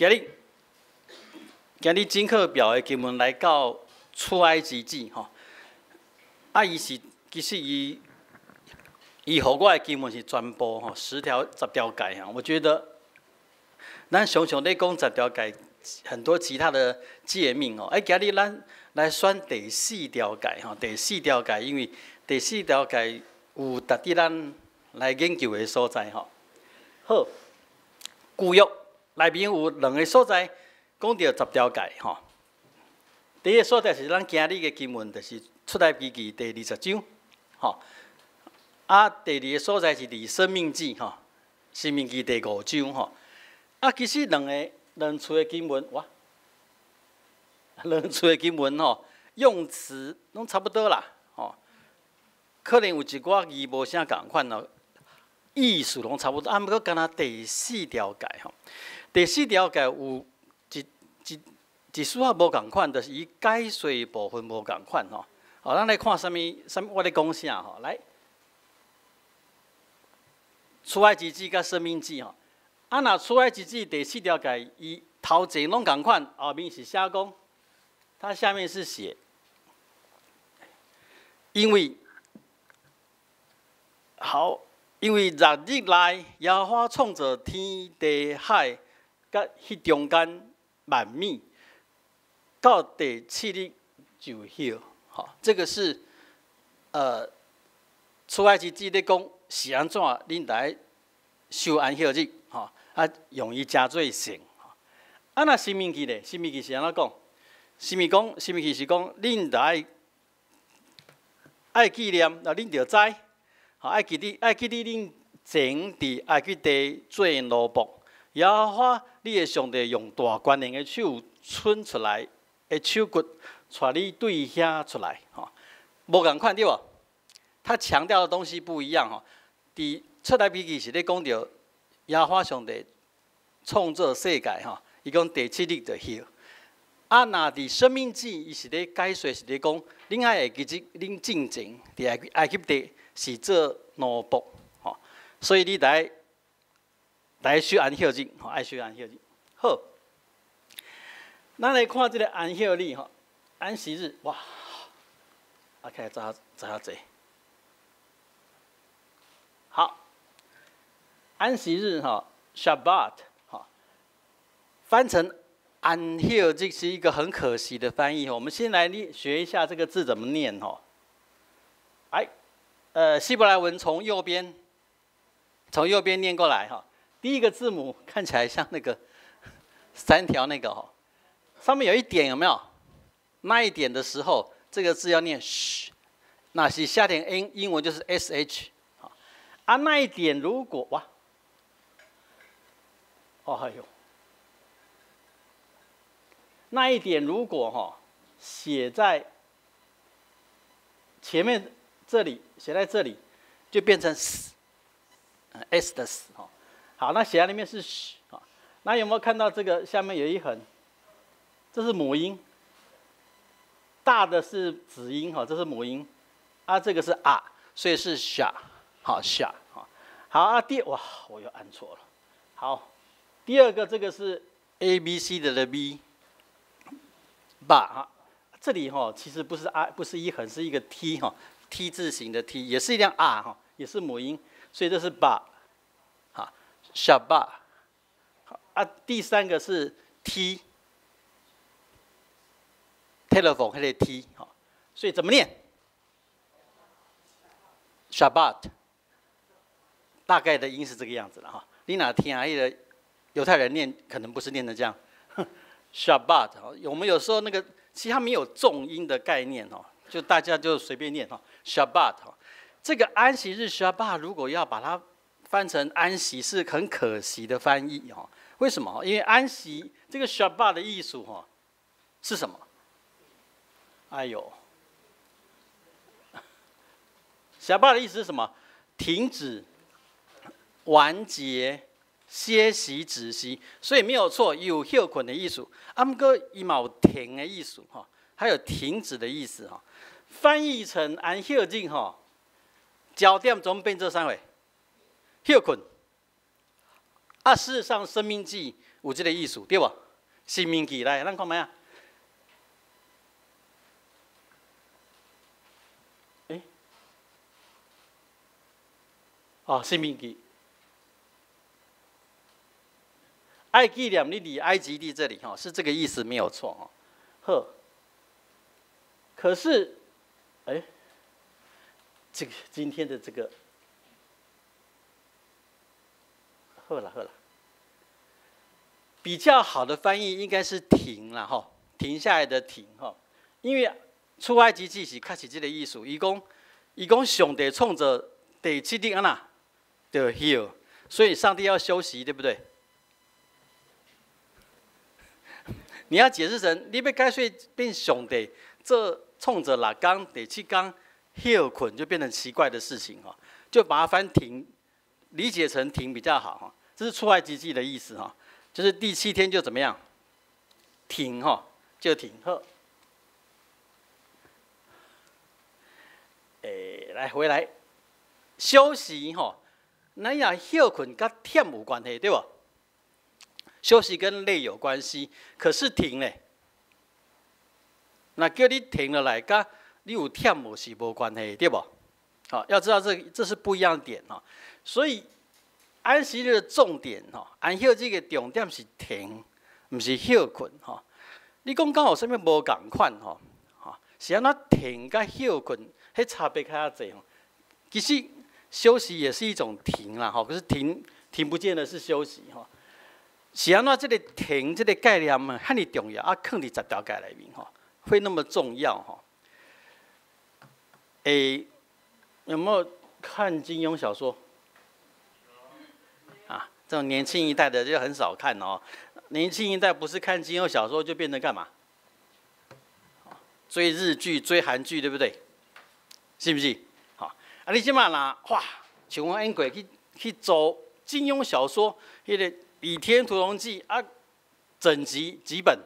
今日真课表的经文來到出埃及記吼，啊，伊是其實伊予我的經文是全部吼十條誡哈。我覺得咱常常咧講十條誡，很多其他的誡命哦。哎，今日咱來選第四條誡吼，第四條誡，因為第四條誡有值得咱來研究的所在吼。好，舊約內面有兩个所在講著十條誡吼。第一个所在是咱今日的經文，就是出埃及記第二十章，吼。啊，第二个所在是佇申命記吼，申命記第五章吼。啊，其實兩个兩處的經文，哇，兩處的經文吼，用詞攏差不多啦，吼。可能有一寡字無啥仝款咯，意思攏差不多。啊，毋過敢若第四條誡吼，第四條誡有一絲仔無仝款，就是伊解說部分無仝款吼。好，咱來看啥物？啥物？我咧講啥吼？來，出埃及記佮申命記吼。啊，若出埃及記第四條誡，伊頭前攏仝款，後面是寫講，它下面是寫，因為好，因為六日內，耶和華創造天地海，佮彼中間萬物，到第七日就歇。好，這個是出埃及記咧講是按怎，恁來守安息日，吼，啊，用伊成做聖。啊，若申命記咧，申命記是按怎講？申命講，申命記是講，恁來愛紀念，啊，恁著知，吼，愛記得恁前佇埃及地做奴僕，耶和華你的上帝用大權能的手伸出來的手骨，帶你對遐出來，吼，無仝款對無？他強調的東西不一樣吼。佇出埃及記是咧講著耶和華上帝創造世界吼，伊講第七日就歇。啊，若佇申命記，伊是咧解說，是咧講，恁愛會記得恁進前佇埃及地是做奴僕，吼，所以你來守安息日，吼，愛守安息日。好，咱來看這个安息日吼，安息日，哇，啊，開始早早遐濟。好，安息日哈，Shabbat，哈，翻成安息日是一個很可惜的翻譯。我們先來念學一下這個字怎麼念哈。哎，希伯來文從右邊念過來哈。第一個字母看起來像那個三條那個哈，上面有一點有沒有？那一點的時候，這個字要念 sh，那是下點英文就是 sh。啊，那一點如果哇，哦哎呦，那一點如果哈寫在前面這裡，寫在這裡，就變成 s，s 的 s 哈。好，那寫在那邊是 sh 啊。那有沒有看到這個下面有一橫？這是母音，大的是子音哈，這是母音，啊，這個是啊，所以是 sha。好，sha，好，好啊。哇，我又按錯了。好，第二個這個是 A B C 的 B，吧哈，這裡哈其實不是 I，不是一橫，是一個 T 哈，T 字形的 T，也是一樣 R 哈，也是母音，所以這是 ba，好，Shabbat，好啊。第三個是 T，telephone 彼个 T 哈，所以怎麼念？Shabbat。大概的音是這個樣子了哈。你若聽彼个猶太人念，可能不是念的這樣。Shabbat，我們有時候那個其實它沒有重音的概念哦，就大家就隨便念哈。Shabbat，這個安息日 Shabbat，如果要把它翻成安息，是很可惜的翻譯哈。為什麼？因為安息這個 Shabbat 的意思哈是什麼？哎呦，Shabbat 的意思是什麼？停止、完結、歇息、止息，所以沒有錯，有歇睏的意思。啊，毋過伊嘛有停的意思哈，還有停止的意思哈。翻譯成安息日哈，焦點總變做啥貨？歇睏。啊，事實上，申命記有這个意思對無？申命記來，咱看覓啊？欸，哦，申命記，愛紀念你佇埃及地這裡吼，是這個意思沒有錯吼。好，可是，欸，這個今天的這個，好了好了，比較好的翻譯應該是停了吼，停下來的停吼，因為出埃及記是確實這個意思，伊講上帝創造第七日按怎就歇，所以上帝要休息，對不對？你要解釋成你欲解說變上帝這創造六工第七工歇睏，就變成奇怪的事情哈，就把它翻停，理解成停比較好哈。這是出埃及記的意思哈，就是第七天就怎麼樣停哈，就停好。欸，來回來休息吼，那也歇睏佮忝有關係對無？休息跟累有關係，可是停咧，那叫你停落來，佮你有忝無是無關係對無？好，要知道這是不一樣的點吼。所以安息日的重點吼，安息日的重點是停，毋是歇睏吼。你講敢有啥物無仝款吼？吼，是按怎停佮歇睏？彼差別較濟吼。其實休息也是一種停啦吼，可是停停不見得是休息吼。是按怎這個停這個概念啊，遐爾重要啊，囥佇十條誡內面吼，會那麼重要吼？欸，有沒有看金庸小說？啊，這種年輕一代的就很少看哦。年輕一代不是看金庸小說就變成幹嘛？追日劇、追韓劇，對不對？是不是？好，啊，你這馬若哇，像我演過去做金庸小說，彼個《倚天屠龍記》啊，整集幾本？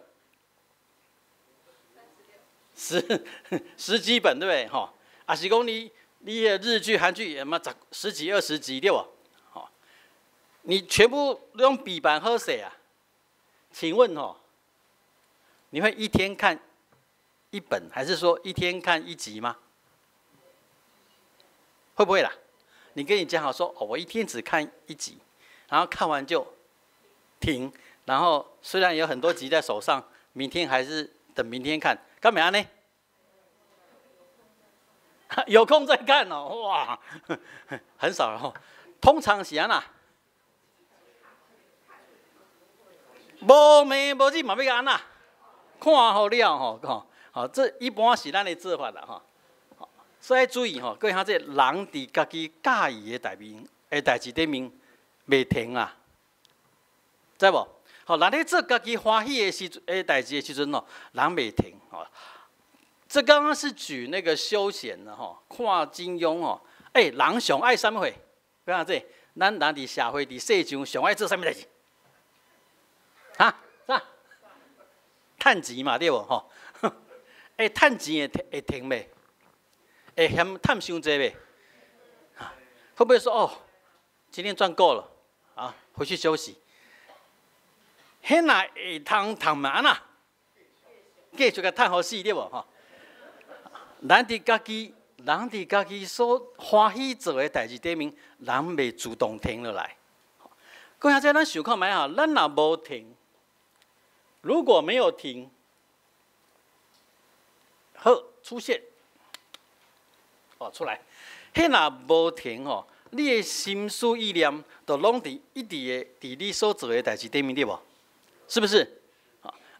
十幾本，對不對？吼，啊是講你的日劇、韓劇，什麼十幾、20集對無？吼，你全部用筆板好勢啊？請問吼，你會一天看一本，還是說一天看一集嗎？會不會啦？你跟你講好說，哦，我一天只看一集，然後看完就停，然後雖然有很多集在手上，明天還是等明天看，敢會按呢？有空再看哦，哇，很少哦。通常是按怎？無明無日嘛欲按怎？看好了吼，吼，好，這一般是咱的做法啦，吼。所以愛注意吼，各位兄弟，人佇家己佮意的代面的代誌頂面袂停啊，知無？吼，人咧做家己歡喜的時的代誌的時陣吼，人袂停吼。這剛剛是舉那個休閒的吼，看金庸吼，欸，人上愛啥物貨？講這，咱人佇社會佇世上上愛做啥物代誌？哈？啥？趁錢嘛對無？吼？欸，趁錢會停袂？會嫌趁傷濟袂？會不會說哦，今天賺夠了，啊，回去休息？彼若會通趁嘛按怎？繼續共趁予死對無？吼？咱佇家己所歡喜做的代誌頂面，人袂主動停落來。各位兄弟，咱想看覓哈？咱若無停，如果沒有停，好出現，哦出來。彼若無停吼，你的心思意念就攏佇一直的佇你所做的代誌頂面對無？是不是？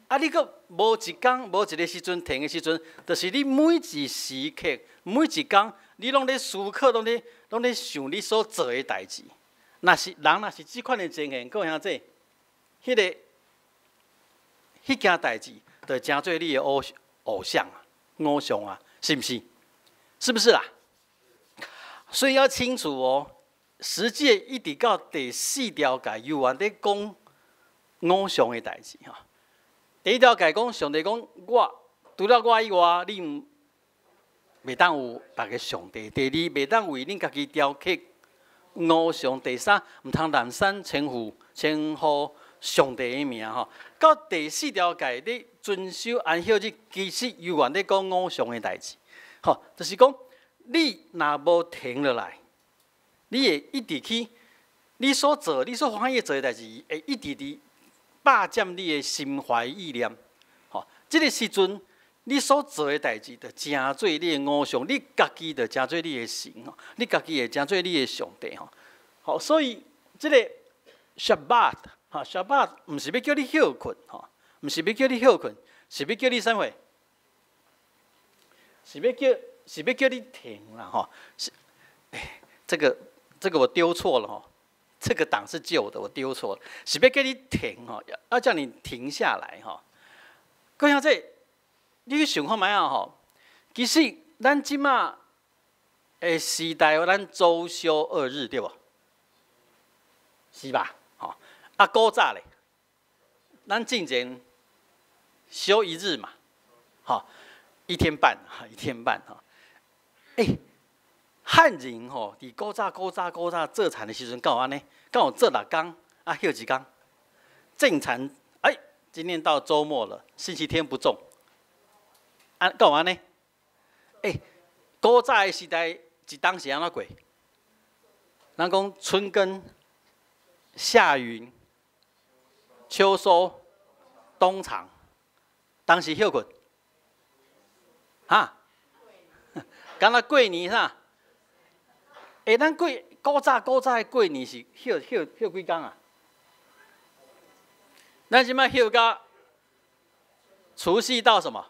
啊！你閣無一工、無一个時陣停的時陣，就是你每一時刻、每一工，你攏咧思考，攏咧想你所做的代誌。若是人若是這款的情形，各位兄弟，彼件代誌，就成做你的偶像啊、偶像啊，是毋是？是不是啦？所以要清楚哦，十誡一直到第四條誡，猶原佇講偶像的代誌吼。第一條誡講，上帝講我除了我以外，你毋袂當有別个上帝。第二，袂當為恁家己雕刻偶像。第三，毋通濫稱呼稱呼上帝的名吼。到第四條誡，你遵守安息日，其實猶原咧講偶像的代誌，吼，就是講你若無停落來，你會一直去，你所做、你所歡喜做的代誌，會一直佇霸佔你的心懷意念，吼。這個時陣，你所做的代誌，就成做你的偶像，你家己就成做你的神吼，你家己會成做你的上帝吼。好，所以這個 Shabbat 哈，Shabbat 毋是欲叫你歇睏吼，毋是欲叫你歇睏，是欲叫你啥貨？是欲叫你停啦吼。是，欸，這個我丟錯了吼，這個檔是舊的，我丟錯了。是欲叫你停吼，要叫你停下來吼。閣像這，你去想看覓仔吼？其實咱這馬的時代，咱週休二日對無？是吧？吼，啊，古早咧，咱進前休一日嘛，吼，一天半，一天半吼。欸，漢人吼，佇古早、古早、古早做田的時陣，敢有按呢？敢有做六工，啊，歇一工？種田，欸，今天到週末了，星期天不種，啊，敢有按呢？欸，古早的時代，一冬是按怎過？人講春耕、夏耘、秋收、冬藏，當時歇睏，哈？敢若過年啥？欸，咱過古早古早的過年是歇歇歇幾工啊？咱這擺歇到除夕到什麼？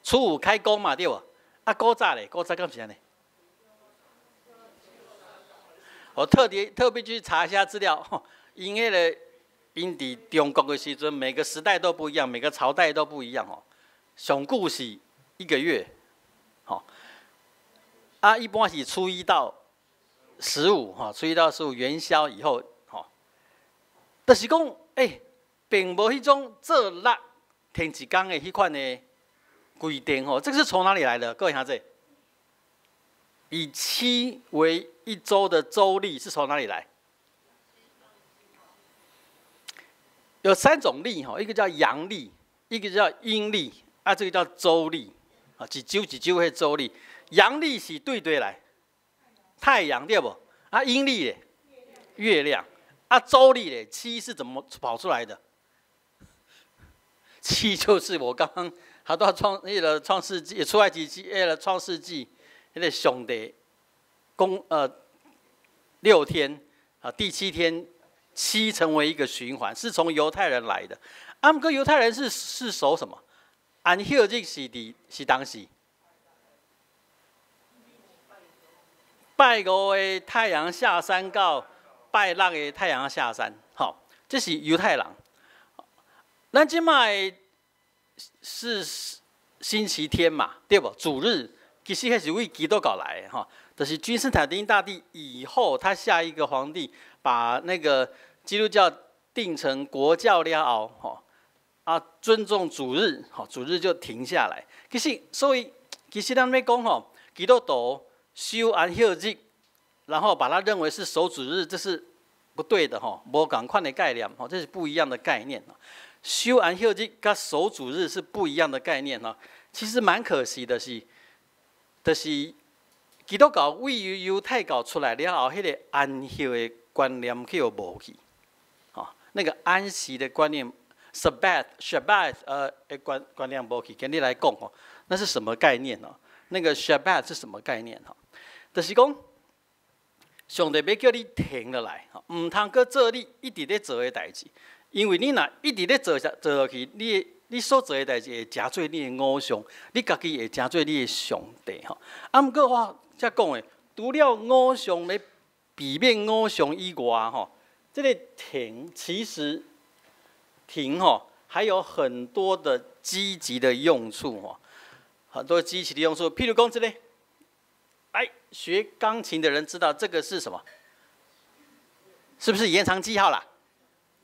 初五開工嘛，對無？啊，古早咧，古早敢是按呢？我特別特別去查一下資料，𪜶彼个𪜶佇中國的時陣，每個時代都不一樣，每個朝代都不一樣哦。上久是一個月，吼，啊，一般是初一到十五，哈，初一到十五元宵以後，吼，就是講，欸，並無彼種做六停一工的彼款的規定，吼，這個是從哪裡來的？各位兄弟，以七為一周的周曆是從哪裡來？有三種曆，吼，一個叫陽曆，一個叫陰曆，啊，這個叫周曆，啊，一周一周彼周曆。陽曆是對佗來，太陽對無？啊，陰曆咧，月亮。啊，周曆咧，七是怎麼跑出來的？七就是我剛剛好多創那個創世紀、出埃及記、那個創世紀，彼個上帝講6天啊，第七天七成為一個循環，是從猶太人來的。啊，毋過猶太人是守什麼？安息日是佇是當時拜五的太陽下山到拜六的太陽下山，吼，這是猶太人。咱這擺是星期天嘛，對無？主日其實彼是為基督教來的，吼，就是君士坦丁大帝以後，他下一個皇帝把那個基督教定成國教了後，吼，啊，尊重主日，吼，主日就停下來。其實，所以其實咱欲講吼，基督徒守安息日，然後把它認為是守主日，這是不對的，吼，無仝款的概念，吼，這是不一樣的概念。守安息日佮守主日是不一樣的概念哈。其實蠻可惜的是，就是基督教位於猶太教出來了後，彼個安息的觀念去予無去，吼，那個安息的觀念，Sabbath、Shabbat，的觀念無去。今日來講吼，那是什麼概念呢？那個 Shabbat 是什麼概念？吼，就是講上帝欲叫你停落來，吼，毋通閣做你一直咧做的代誌。因為你若一直咧做下做落去，你所做的代誌會成做你的偶像，你家己會成做你的上帝吼。啊，毋過我才講的，除了偶像咧避免偶像以外吼，這個停其實停吼還有很多的積極的用處吼，很多積極的用處。譬如講這個，哎，學鋼琴的人知道這個是什麼？是不是延長記號啦？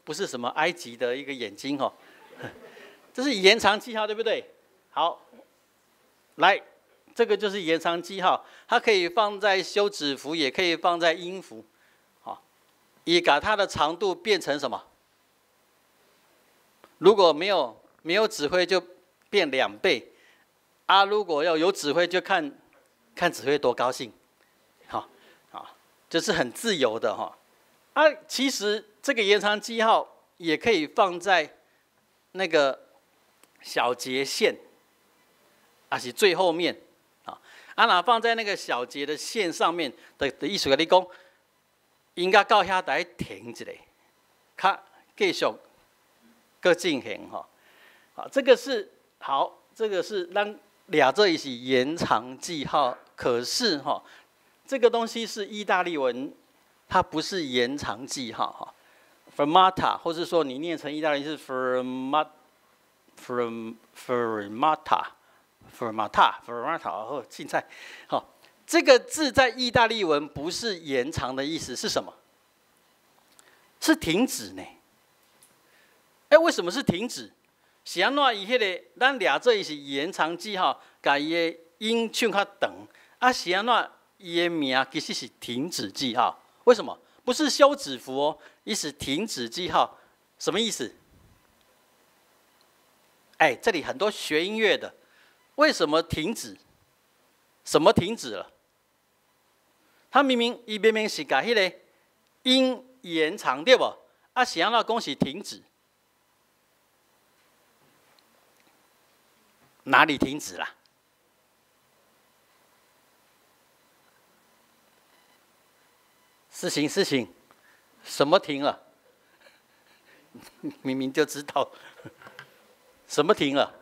不是什麼埃及的一個眼睛吼，這是延長記號，對不對？好，來，這個就是延長記號，它可以放在休止符，也可以放在音符，好，也把它的長度變成什麼？如果沒有指揮就變2倍，啊，如果要有指揮就看看指揮多高興，好，啊，這是很自由的哈。啊，其實這個延長記號也可以放在那個小節線，還是最後面啊？啊，若放在那個小節的線上面的意思，共你講，音樂到遐愛停一下，較繼續閣進行吼。好，這個是好，這個是咱掠做伊是延長記號，可是哈，這個東西是意大利文，它不是延長記號哈。Fermata，或是說你念成意大利是 fermat，ferm，fermata，fermata，fermata，哦，凊彩，好，這個字在意大利文不是延長的意思，是什麼？是停止呢？哎，為什麼是停止？是按怎？伊彼個咱掠做伊是延長記號，共伊的音唱較長。啊，是按怎？伊的名其實是停止記號。為什麼？不是休止符哦，伊是停止記號，什麼意思？哎，這裡很多學音樂的，為什麼停止？什麼停止了？他明明伊明明是共彼個音延長對無？啊，是按怎講是停止？哪裡停止了？事情事情，什麼停了？明明就知道，什麼停了？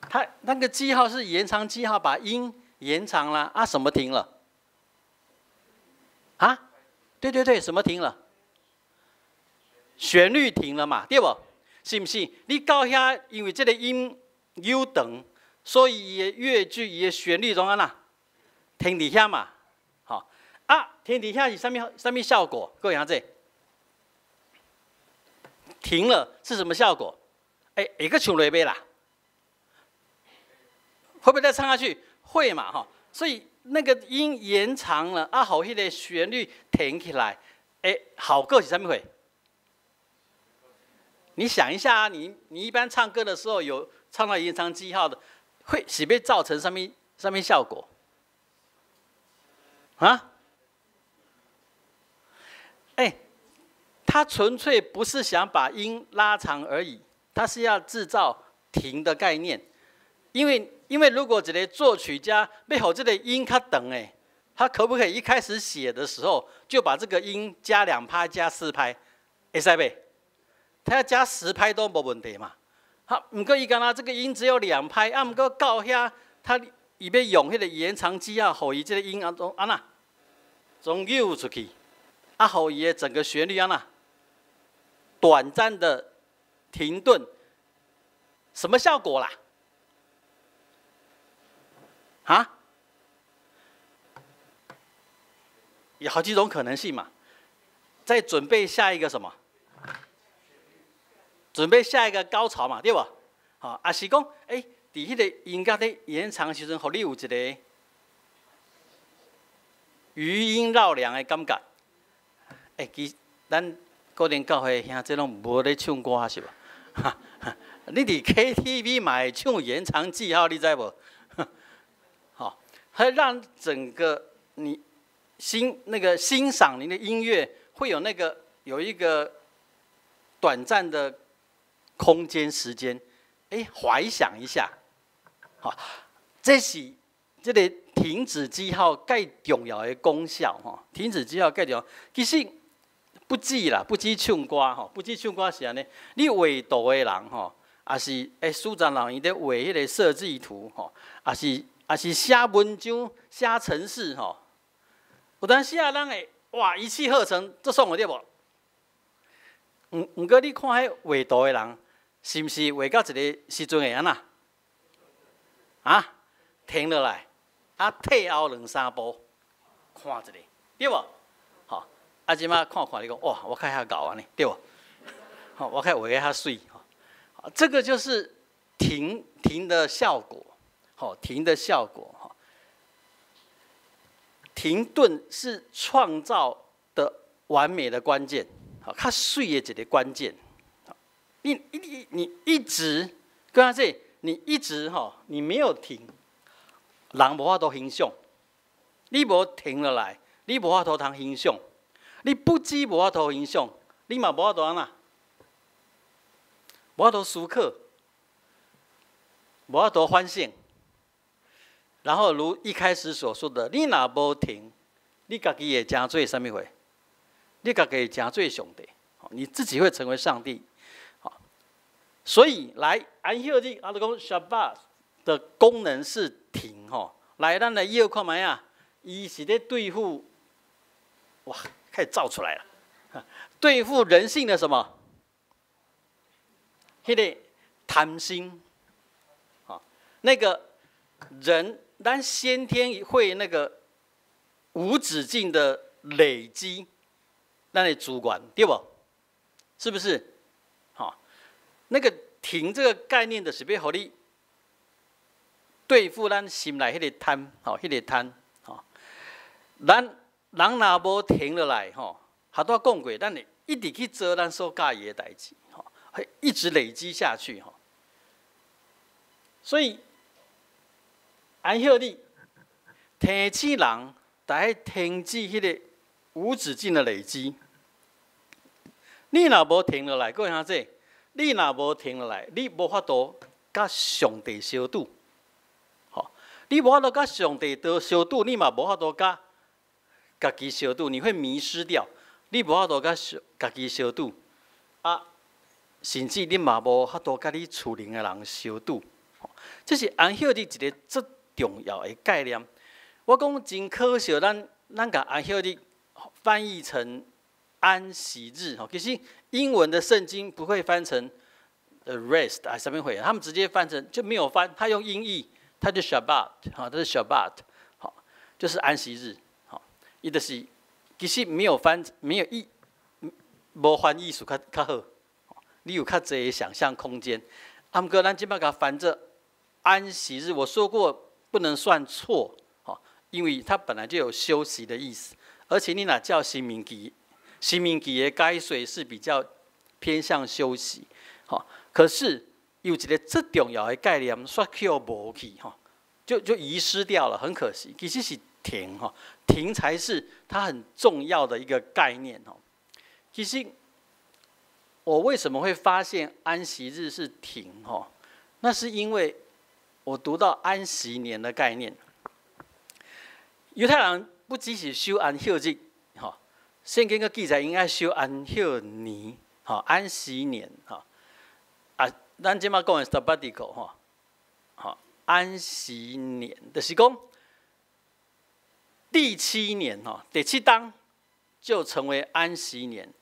他那個記號是延長記號，把音延長了啊？什麼停了？啊？對對對，什麼停了？旋律停了嘛？對無？是毋是？你到遐，因為這個音有長，所以伊的樂句、伊的旋律攏按怎停佇遐嘛？吼啊，停佇遐是啥物啥物效果？各位兄弟，停了是什麼效果？欸，會閣唱落袂啦？會不會再唱下去？會嘛？吼，所以那個音延長了，啊，予彼個旋律停起來，欸，效果是啥物貨？你想一下啊，你一般唱歌的時候有唱到延長記號的，會是欲造成啥物啥物效果？啊？欸，他純粹不是想把音拉長而已，他是要製造停的概念。因為如果一個作曲家欲予這個音較長的，他可不可以一開始寫的時候就把這個音加2拍、加4拍，會使袂？他要加10拍都無問題嘛。好，毋過伊敢若這個音只有兩拍，啊，毋過到遐，他伊欲用彼個延長記號，予伊這個音按怎按怎，總扭出去，啊，予伊的整個旋律按怎，短暫的停頓，什麼效果啦？啊？有好幾種可能性嘛，在準備下一個什麼？準備下一個高潮嘛，對無？吼，抑是講，欸，佇彼個音樂咧延長時陣，予你有一個餘音繞梁的感覺。欸，其實咱個人教會兄這攏無咧唱歌是無？你佇 KTV 嘛會唱延長記號，你知無？吼，會讓整個你那個欣賞您的音樂，會有那個有一個短暫的空間時間，欸，懷想一下，好，這是這個停止記號蓋重要的功效吼。停止記號蓋重要，其實不止啦，不止唱歌吼，不止唱歌是按呢。你畫圖的人吼，抑是欸，蘇展老伊咧畫彼個設計圖吼，抑是寫文章、寫程式吼，有當時啊，人會哇一氣呵成，足爽的對無？毋過你看彼畫圖的人，是毋是畫到一個時陣會按怎？啊，停落來，啊，退後兩三步，看一下，對無？吼，啊，這擺看看你講，哇，我較遐𠢕按呢，對無？吼，我較畫得較媠，吼，這個就是停的效果，吼，停的效果，吼，停頓是創造的完美的關鍵，吼，較媠的一個關鍵。你一直，跟他這，你一直吼，你沒有停，人無法度欣賞，你無停落來，你無法度通欣賞，你不止無法度欣賞，你嘛無法度按怎？無法度思考，無法度反省。然後如一開始所說的，你若無停，你家己會成做啥物貨？你家己會成做上帝，你自己會成為上帝。所以來安息日，啊，就講 Shabbat 的功能是停吼。來，咱來臆看覓啊？伊是咧對付，哇，開始造出來了。對付人性的什麼？彼個貪心，那個人，咱先天會那個無止境的累積，咱的資源，對無？是不是？好，那個停這個概念的是欲予你對付咱心內彼個貪，吼，彼個貪，吼。咱人若無停落來，吼，頭拄仔講過，咱會一直去做咱所佮意的代誌，吼，會一直累積下去，吼。所以安息日提醒人，來停止彼個無止境的累積。你若無停落來，各位兄弟，你若無停落來，你無法度佮上帝相拄。吼，你無法度佮上帝的相拄，你嘛無法度佮家己相拄，你會迷失掉。你無法度佮家己相拄，啊，甚至你嘛無法度佮你厝裡的人相拄。這是安息日一個足重要的概念。我講真可惜，咱共安息日翻譯成安息日，吼，其實英文的聖經不會翻成 rest 啊，啥物貨，他們直接翻成就沒有翻，他用音譯，他就 Shabbat，哈，這是 Shabbat，好，就是安息日，好，伊就是其實沒有翻，沒有意，無翻意思較較好，你有較濟想象空間。啊，毋過咱這擺共翻做安息日，我說過不能算錯，吼，因為它本來就有休息的意思，而且你若照申命記，申命記的解說是比較偏向休息，吼。可是有一個最重要的概念，煞去無去，吼，就遺失掉了，很可惜。其實是停，吼，停才是它很重要的一個概念，吼。其實我為什麼會發現安息日是停，吼？那是因為我讀到安息年的概念。猶太人不只是守安息日，吼，聖經閣記載應該守安息年，吼，安息年，吼。啊，咱這擺講的 sabbatical，吼，吼，安息年，就是講第七年，吼，第七冬就成為安息年。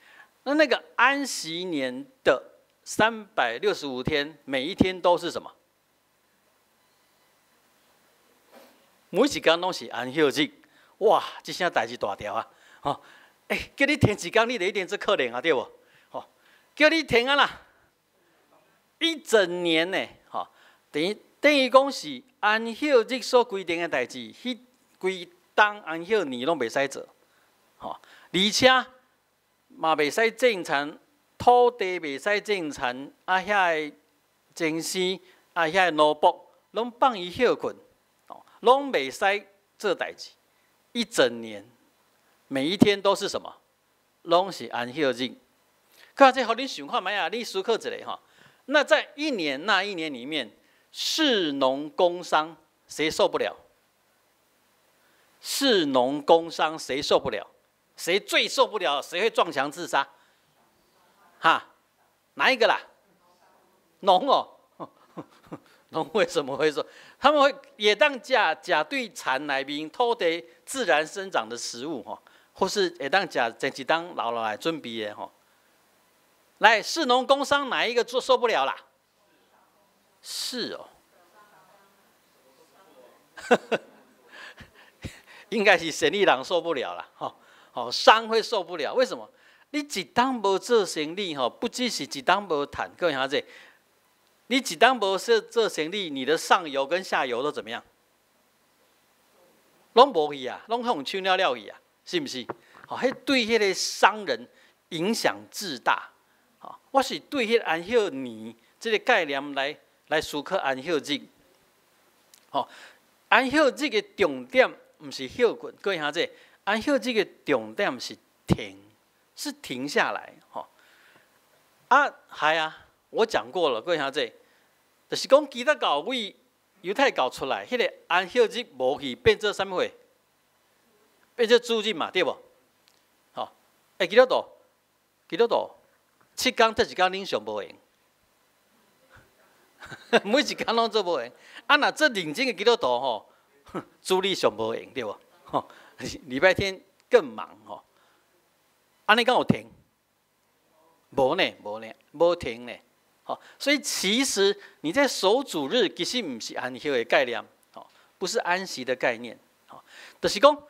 那那個安息年的365天，每一天都是什麼？每一工攏是安息日。哇，這聲代誌大條啊！吼，欸，叫你停一工，你就一定足可憐啊，對無？吼，叫你停啊啦，一整年呢，吼，等於講是安息日所規定的代誌，彼規冬安息年攏袂使做，吼，而且嘛袂使種田，土地袂使種田，啊，遐个祭司，啊，遐個奴僕，攏放伊歇睏，哦，攏袂使做代誌，一整年，每一天都是什麼？攏是安息日。可這予你想看覓啊？你思考一下吼。那在一年那一年裡面，士農工商誰受不了？士農工商誰受不了？誰最受不了？誰會撞牆自殺？哈？哪一個啦？農哦，農為什麼會說？他們會會當食食對田內面土地自然生長的食物吼，或是會當食前一冬留落來準備的吼。來，士農工商哪一個做受不了啦？是哦，應該是生意人受不了了，吼。哦，商會受不了，為什麼？你一冬無做生意，吼，不只是一冬無趁，各位兄弟，你一冬無做生意，你的上游跟下游都怎麼樣？攏無去啊，攏予人搶了了去啊，是毋是？吼，彼對彼個商人影響至大。吼，我是對彼安息年這个概念來思考安息日。吼，安息日的重點毋是歇睏，各位兄弟，安息日的重點是停，是停下來。吼，啊，係啊，我講過了，各位兄弟，就是講基督教對猶太教出來，彼个安息日無去，變做啥物貨？變做主日嘛，對無？吼，欸，基督徒，基督徒，7工佗一工恁上無閒？每一工攏做無閒。啊，若做認真的基督徒吼，主日上無閒，對無？吼，禮拜天更忙吼。按呢敢有停？無呢，無呢，無停呢。吼，所以其實你在守主日，其實毋是安息的概念，吼，不是安息的概念，吼，就是講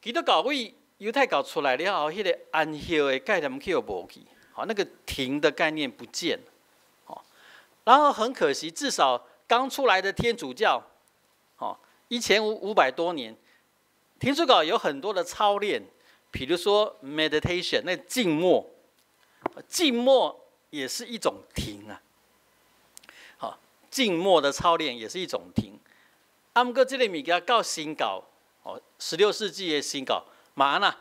基督教對猶太教出來了後，彼个安息的概念去予無去，吼，那個停的概念不見，吼，然後很可惜，至少剛出來的天主教，吼，1500多年，天主教有很多的操練，比如說 meditation，那靜默，靜默也是一種停啊，好，靜默的操練也是一種停。啊，毋過這個物件到新教，哦，16世紀的新教，嘛按呢，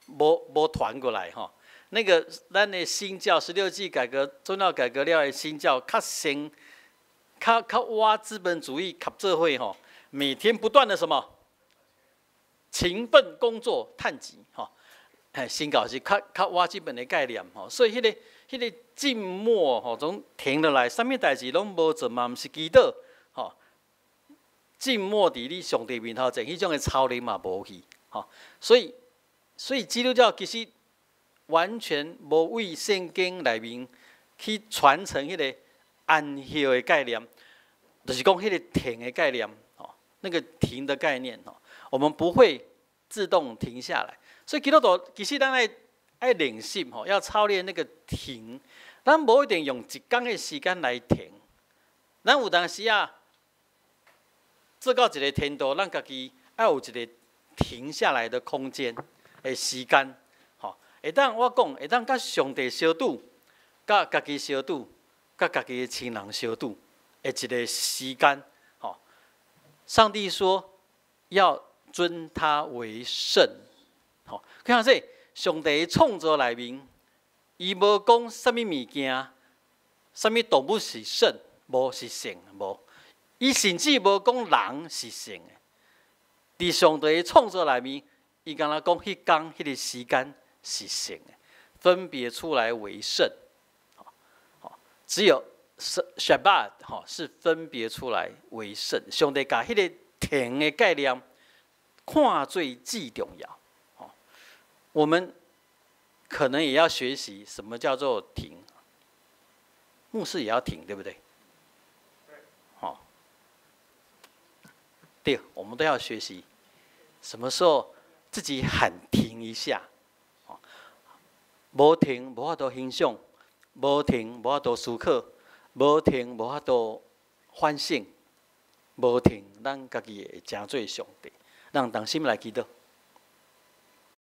無傳過來吼。那個咱的新教，十六世紀改革宗教改革了的新教，較先較倚資本主義合做伙吼，每天不斷的什麼勤奮工作趁錢吼，嘿，新教是較倚這邊的概念吼，所以彼个靜默吼，總停落來，啥物代誌攏無做嘛，毋是祈禱吼，靜默佇你上帝面頭前，彼種的操練嘛無去吼，所以基督教其實完全無對聖經內面去傳承彼个安息的概念，就是講彼个停的概念，吼，那個停的概念吼，我們不會自動停下來。所以基督徒其實咱愛愛練習吼，要操練那個停，咱無一定用一工的時間來停，咱有當時啊，做到一个程度，咱家己愛有一個停下來的空間的時間，吼，會當我講，會當佮上帝相拄，佮家己相拄，佮家己的親人相拄的一個時間，吼。上帝說要尊他為聖，吼，看這上帝創造內面，伊無講啥物物件，啥物動物是聖，無是聖，無。伊甚至無講人是聖的。佇上帝創造內面，伊敢若講彼工彼个時間是聖的，分別出來為聖。只有 Shabbat 吼是分別出來為聖。上帝共彼个停的概念看做至重要。我們可能也要學習什麼叫做停。牧師也要停，對不對？對。對，我們都要學習，什麼時候自己喊停一下，無停無法度欣賞，無停無法度思考，無停無法度反省，無停，咱家己會成做上帝。咱同心來祈禱。